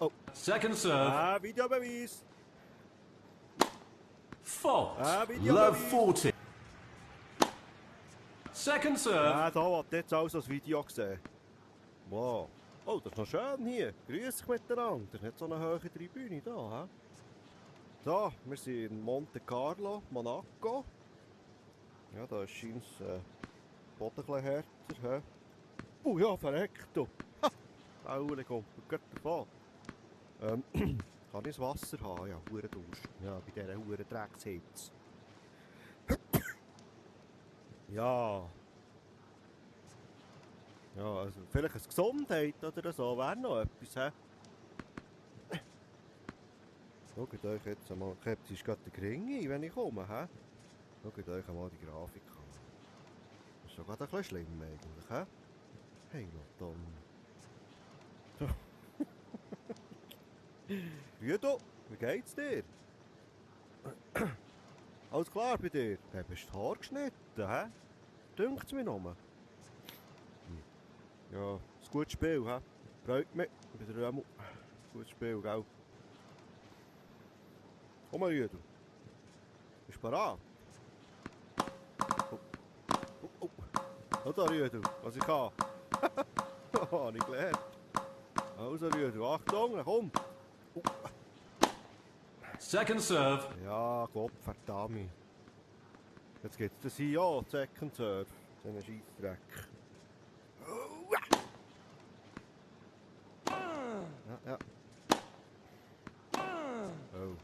Oh. Second serve. Videobeweis. Fault. Videobeweis. Love 40. Second serve. Da hat jetzt alles das Video gesehen. Wow. Oh, das ist noch schön hier. Grüß dich miteinander. Das ist nicht so eine hohe Tribüne da. He? So, wir sind in Monte Carlo, Monaco. Ja, da ist scheint der Boden ein bisschen härter. He? Ja, verreckt du. Ha! Aule kommt gut davon. Kann ich das Wasser haben? Ja, hure Durst. Ja, bei dieser hure Dreckshitze. Ja. Ja, also vielleicht eine Gesundheit oder so, wäre noch etwas, hä? Schaut euch jetzt einmal, es ist gerade der Gringe, wenn ich komme, hä? Schaut euch einmal die Grafik an. Das ist doch gerade ein bisschen schlimm eigentlich, hä? Hey, Loton. So. Rüdo, wie geht's dir? Alles klar bei dir? Du hast das Haar geschnitten, hä? Dünkt's mir noch? Ja, ein gutes Spiel, hä? Freut mich. Ich bin der Römmel. Gutes Spiel, gell? Komm mal, Rüdo. Bist du bereit? Da, Rüdo, was ich kann. Habe ich gelernt. Also, Rüdo, Achtung, komm. Second serve. Ja, Gott verdammt. Jetzt geht's das hier, ja, Second Serve. So einen Scheissdreck. Ja. Oh.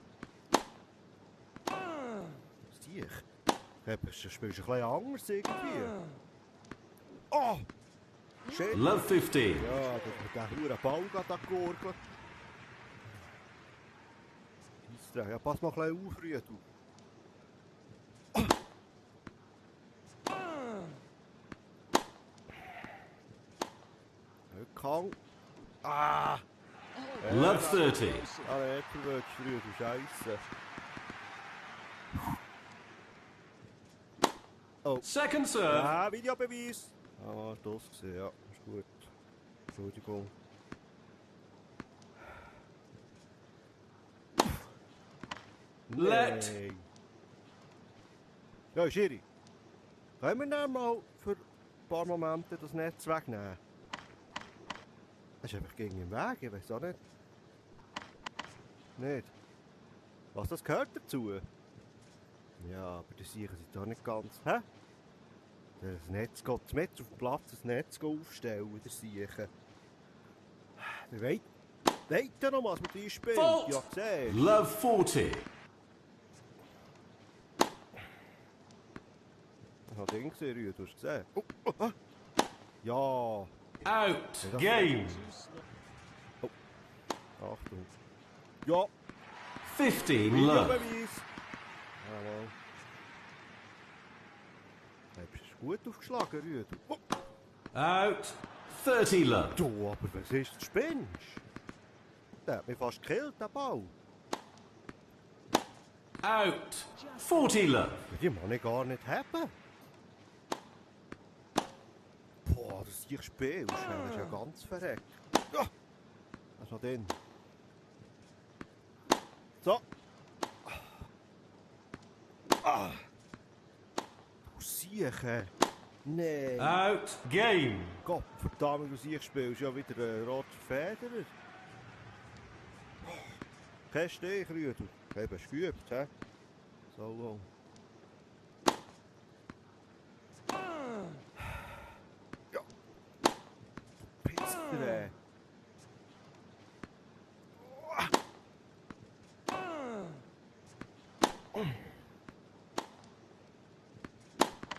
Sieh ich. Du spielst ein bisschen anders irgendwie. Oh! Shit. Love 15. Ja, dass mit der huren Ball da gurgeln. Scheissdreck. Ja, pass mal ein bisschen auf, Rüdu. Kang. Ah! Love 30. Alle Äpfel willst du früher, du Scheisse. Oh. Second serve. Ja, Videobeweis. Ah, hast du das gesehen? Ja, ist gut. Entschuldigung. Let. Nee. Ja, Schiri. Können wir dann mal für ein paar Momente das Netz wegnehmen? Das ist einfach gegen den Weg, ich weiß auch nicht. Nicht? Was, das gehört dazu? Ja, aber die Sicher sind doch nicht ganz. Hä? Das Netz geht mit auf den Platz, das Netz aufstellen, der Sicher. Der weht ja noch, was mit dir spielt. Fault. Ja, siehst. Love 40. Ich habe den gesehen, Rüd, du hast gesehen. Ja. Out. Game. Oh. Achtung. Ja. 15 love. Videobeweis. Jawohl. Du bist gut aufgeschlagen, Rüd. Oh. Out. 30 love. Du, aber was ist, du spinnst? Der hat mich fast gekillt, der Ball. Out. 40 love. Die kann ich gar nicht haben. Boah, das ich spielst, das ist ja ganz verreckt. Ja. Was ist noch drin? So. Ah. Du Sieche. Nee. Out. Game. Gott, verdammt, du Siech spielst ja wieder Roger Federer. Kennst du dich, Rüdu? Hey, hast du geübt, hä? So. Ja. Du Pisser,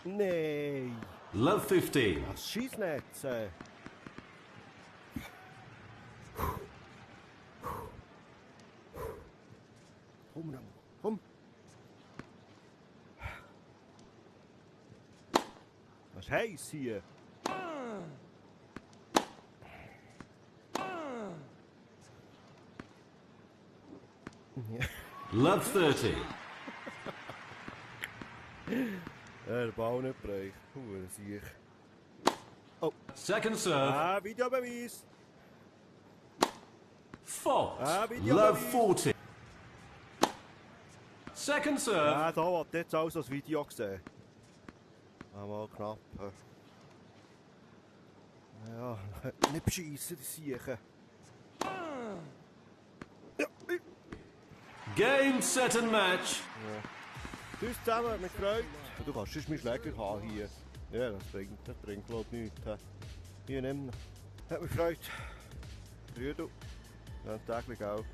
Nee. Love 15. Das Schießnetz. Komm, dann. Komm. Was ist heiß hier? Love 30. Der Ball nicht bereicht. Siech. Second serve. Videobeweis. Fault. Video Love Beweis. 40. Second serve. Ja, da hat jetzt alles das Video gesehen. Einmal knapp. Ja, nicht beschissen, die Siechen. Ja. Game, set and match. Tschüss zusammen, hat mich gefreut. Du kannst sonst meinen Schläger haben hier. Ja, das bringt glaube ich nichts. Hier nimm ihn. Hat mich gefreut. Rühr du. Ja, täglich auch.